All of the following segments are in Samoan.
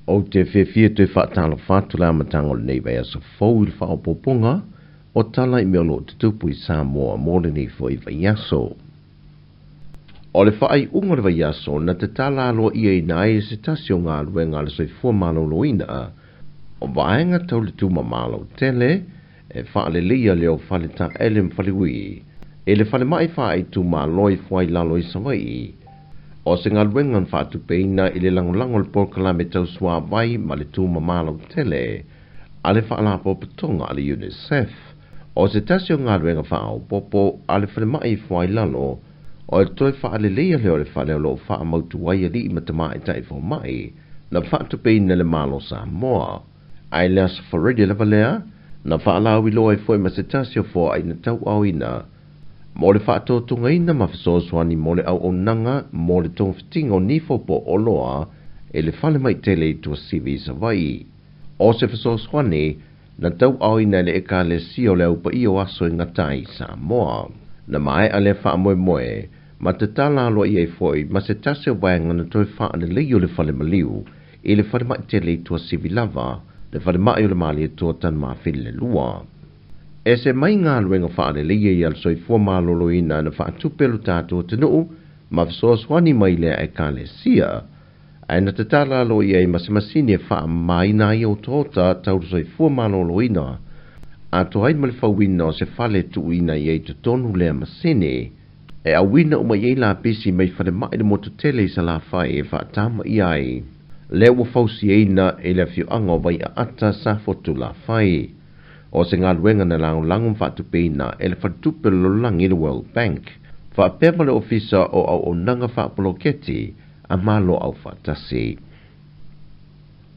Ou te fiafia e toe faatalofa atu le amataga o lenei vaiaso fou i le faaopoopoga o tala i mea o lo o tutupu i Samoa mo lenei foi vaiaso. O le faaiuga o le vaiaso na tatala aloaiaina ai e se tasi o galuega a le Soifua Maloloina o vaega tau le tumama lautele e faaleleia lea o fale taele ma faleui i le falemai faaitumalo i Fuailalo i Savaii. O se galuega na faatupeina i le lagolago o le polokalame tau suavai ma le tumama lautele a le Faalapotopotoga a le UNICEF. O se tasi o galuega faaopoopo a le falemai i Fuailalo, o le toe faaleleia lea o le fale o lo o faamautu ai alii ma tamaitai fomai na faatupeina e le Malo Samoa. Ae i le Aso Faraile lava lea, na faalauiloa ai foi ma se tasi o foaai na tauaoina mo le faatotogaina ma fesoasoani mo le auaunaga mo le togafitiga o nifo po o oloa i le falemai tele i Tuasivi i Savaii. O se fesoasoani na tauaoina e le Ekalesia o le Au Paia o Aso e Gata ai i Samoa. Na maea lea faamoemoe ma tatala aloaia ai foi ma se tasi o vaega na toe faalelei o le fale maliu i le falemai tele i Tuasivi lava, le falemai o le Malietoa Tanumafili le Lua. Ese mai galuega faaleleia ia a le Soifua Maloloina na faatupe e lo tatou atunuu ma fesoasoani mai lea Ekalesia, ae na tatala aloaia ai ma se masini e faamamaina ai otaota tau le soifua maloloina, atoa ai ma le fauina o se fale e tuuina i ai i totonu lea masini, e auina uma i ai lapisi mai falemai le motu tele i Salafai e faatamaia ai lea ua fausiaina e le afioaga o Vaiaata Safotulafai. O se galuega na lagolago ma faatupeina e le Faletupe o le Lalolagi le World Bank, faapea ma le Ofisa o Auaunaga Faapoloketi a Malo Aufaatasi.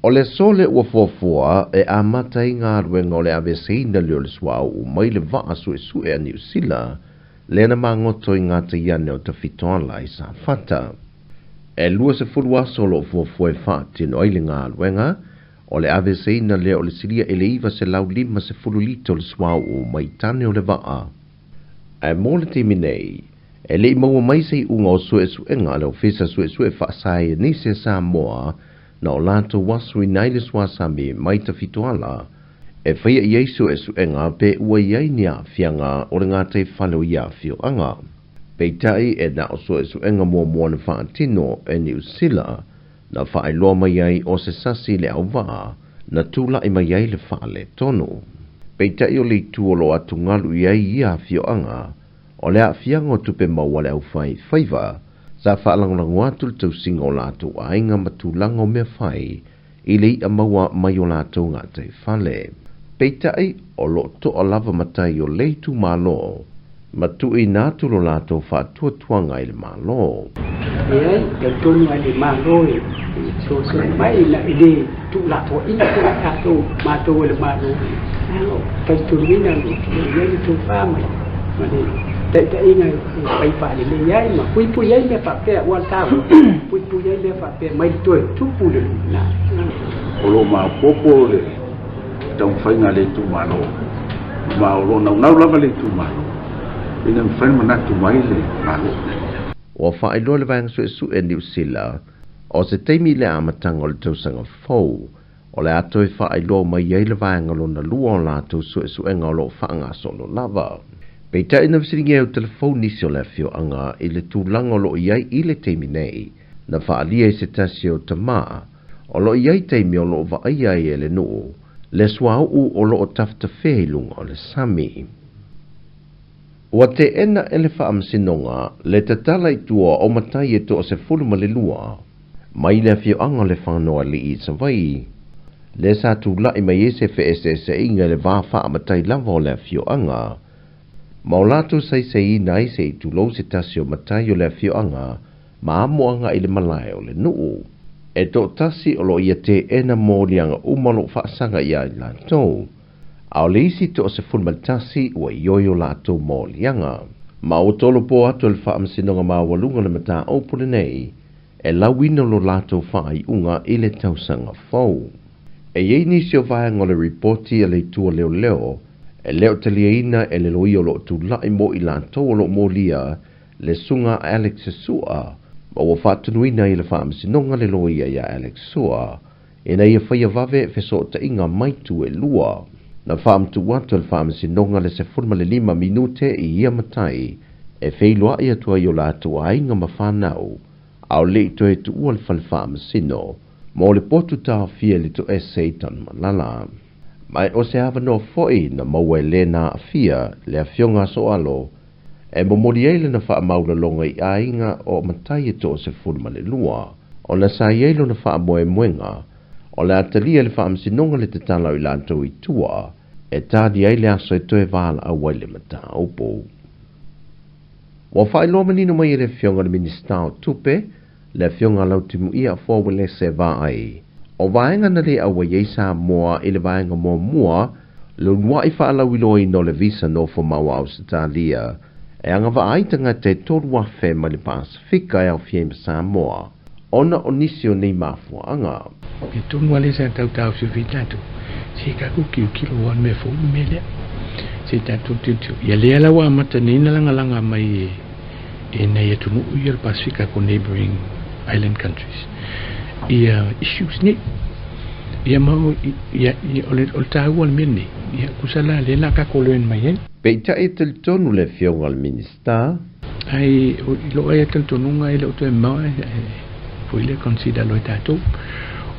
O le aso lea ua fuafua e amata ai galuega o le aveeseina lea o le suauu mai le vaa suesue a Niu Sila lea na magoto i gatai ane o Tafitoala i Safata. E 20 aso o lo o fuafua e faatino ai le galuega o le aveeseina lea o le silia i le 950 lita o le suauu mai tane o le vaa. Ae mo le taimi nei, e le i maua mai se iuga o suesuega a le Ofisa Suesue Faasaienisi a Samoa na o latou asuina ai le suasami mai Tafitoala e faia i ai suesuega pe ua i ai ni aafiaga o le gataifale o ia afioaga. Peitai e na o suesuega muamua na faatino e Niu Sila na faailoa mai ai o se sasi le auvaa na tulai mai ai le faaletonu. Peitai o le itu o lo o atugalu i ai ia afioaga, o le aafiaga o tupe maua a le aufaifaiva, sa faalagolago atu le tausiga o latou aiga ma tulaga o mea fai i le i'a maua mai o latou gataifale. Peitai, o lo o to'a lava matai o le itumalo ma tuuina atu lo latou faatuatuaga i le Malo. Leai, talitonu lava le Malo e fesoasoani mai ina e le tuulafoaina foi i tatou, matou e le Malo, ae o talitonuina o lo o i ai le tofa ma le taitaiga e fai faalelei ai ma puipui ai mea faapea, aua o le taua, puipui ai mea faapea mai le toe tupu i le lumanai. O lo o maopoopo le taumafaiga a le itumalo, ma o lo o naunau lava le itumalo ina mafai ona manatu mai le Malo. Ua faailoa le Vaega Suesue Niu Sila o se taimi i le amataga o le tausaga fou o le a toe faailoa mai ai le vaega lona lua o latou suesuega o lo o faagasolo lava. Peitai na fesiligia ai o telefoni nisi o le afioaga i le tulaga o lo o i ai i le taimi nei, na faaalia i se tasi o tama o lo o i ai taimi o lo o vaaia ai e le nuu le suauu o lo o tafetafea i luga o le sami. Ua teena e le Faamasinoga le tatala i tua o matai e 12 mai le afioaga o Lefagaoalii i Savaii, lea sa tulai mai ai se feeseeseaiga i le va faamatai lava o le afioaga, ma o latou saisaiina ai se i tulou se tasi o matai o le afioaga ma amo agai i le malae o le nuu. E toatasi o lo o ia teena moliaga uma o lo o faasaga ia i latou, a o le isi 11 ua ioe o latou moliaga. Ma ua tolopo atu e le Faamasinoga Maualuga le mataupu lenei e lauina lo latou faaiuga i le tausaga fou. E i ai nisi o vaega o le ripoti a le Itu o Leoleo e le o taliaina e le loia o lo o tulai mo i latou o lo o molia le susuga a Alex Sua, ma ua faatonuina ai e le Faamasinoga le loia ia Alex Sua Ina ia faia vave fesootaiga mai itu e lua. Na faamatuu atu e le Faamasinoga le 15 minute i ia matai e feiloai atu ai i o latou aiga ma fanau, a o le i toe tuua le fale faamasino mo le potu taofia i le toese i Tanumalala. Ma o se avanoa foi na maua e le na aafia le afioga a Sooalo e momoli ai lana faamaualaloga i aiga o matai e 12, ona sa i ai lona faamoemoega o le a talia e le Faamasinoga le tatalo i latou i tua e tali ai le aso e toe valaau ai le mataupu. Ua faailoa manino mai e le Afioga i le Minisita o Tupe, le Afioga Lautimuia Afoa Uelese Vaai, o vaega na le auai ai Samoa i le vaega muamua, le uluai faalauiloaina o le visa nofomau a Ausetalia e agavaa ai tagata e 3,000 mai le Pasefika e aofia ai ma Samoa, ona o nisi o nei mafuaaga. Ia tonu lava lea sa tau taofiofi tatou, se i tatou tilotilo aua o le mea fou le mea lea. Se i tatou tilotilo. Ia lea la ua amata nei ona lagalaga mai e nai atunuu ia o le Pasefika ko neighbouring island countries ia issues nei. Ia ma ia, o le, o le taua o le mea lenei, ia tusa la lea la tatou learn mai ai. Peitai e talitonu le Afioga i le Minisita. Ai, i lou ai talitonuga e le o toe mamao ae foi lea consider loa e tatou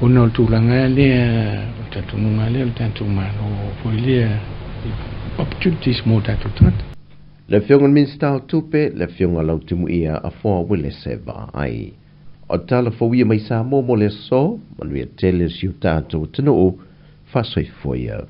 ona o le tulaga lea o le talitonuga lea o le tatou Malo foi lea opportunities mo tatou tagata. Le Afioga i le Minisita o Tupe, le Afioga Lautimuia Afoa Uelese Vaai. O tala fou ia mai Samoa mo le aso, manuia tele o si o tatou atunuu, faasoifua ia.